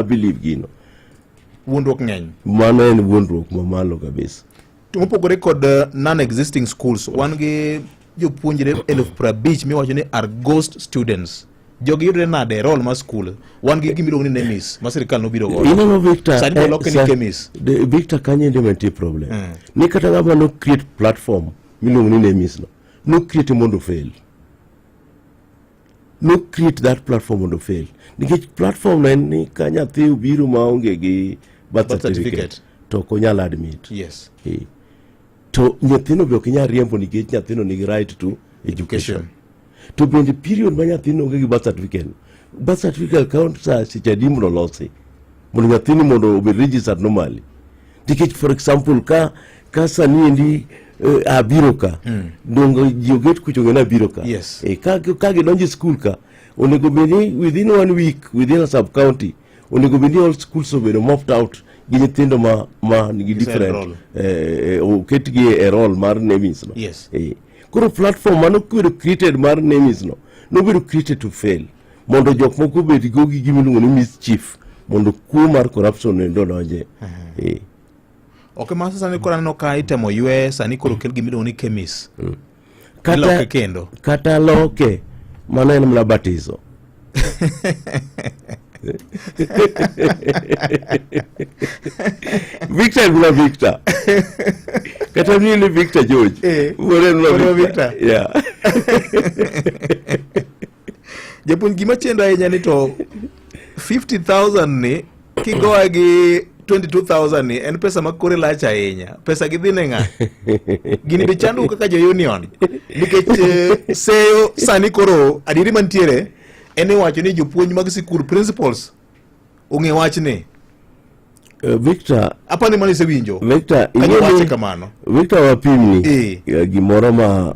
believe gino. Wuondruok ng'eny. Mano en wuondruok mamalo kabisa. To mopogore kod non-existing schools, wan gi jopuonjre 50,000 miwacho ni are ghost students. Jogi yudre nade e roll mar school? Wan gi gima iluongo ni NEMIS ma sirkal nobiro godo. Ineno Victor, Sani to oloke ni KEMIS. Victor kanyo ende mantie problem. Ni kata ng'ama no create platform miluongo ni NEMIS no, no create mondo fail. No create that platform mondo fail. Nikech platform no en ni ka nyathi obiro maonge gi birth Birth certificate, certificate. to ok onyal admit. To nyathino be ok inyal riembo nikech nyathino nigi right to education. Education. To bende period ma nyathino onge gi birth certificate, birth certificate count sa seche adi mondo olosi mondo nyathini mondo obed registered normally. Nikech for example ka sani endi abiro ka dongo ji oget kucho ng'e ni abiro ka. Ka gidonjo e school ka onego bed ni within one week within a sub county onego bed ni all schools obedo mopped out gi nyithindo ma nigi different enroll. Oketgi e roll mar NEMIS no. Koro platform mano obedo created mar NEMIS no nobedo created to fail mondo jok moko obed go gi gima iluongo ni mischief mondo kuo mar corruption endo odonje. Ok ma sani koro aneno ka itemo ywe sani koro kel gima iluongo ni KEMIS. Iloke kendo. Kata loke mano en mana batiso. Victor en mana Victor. Kata ni Victor George. Wuod en mana Wuod Victor. Victor. Yeah. Japuonj gima chendo ahinya ni to 50,000 ni kigoye gi 22,000 ni en pesa ma kore lach ahinya. Pesa gi dhi ne ng'a? Gini be chando kaka jo union. Nikech seyo sani koro adieri mantiere en ni wacho ni jopuonj mag sikul principals ong'e wachni. Victor, Apani mano isewinjo. Victor, Ka ing'e giwache ni- kamano. Victor wapimni gimoro ma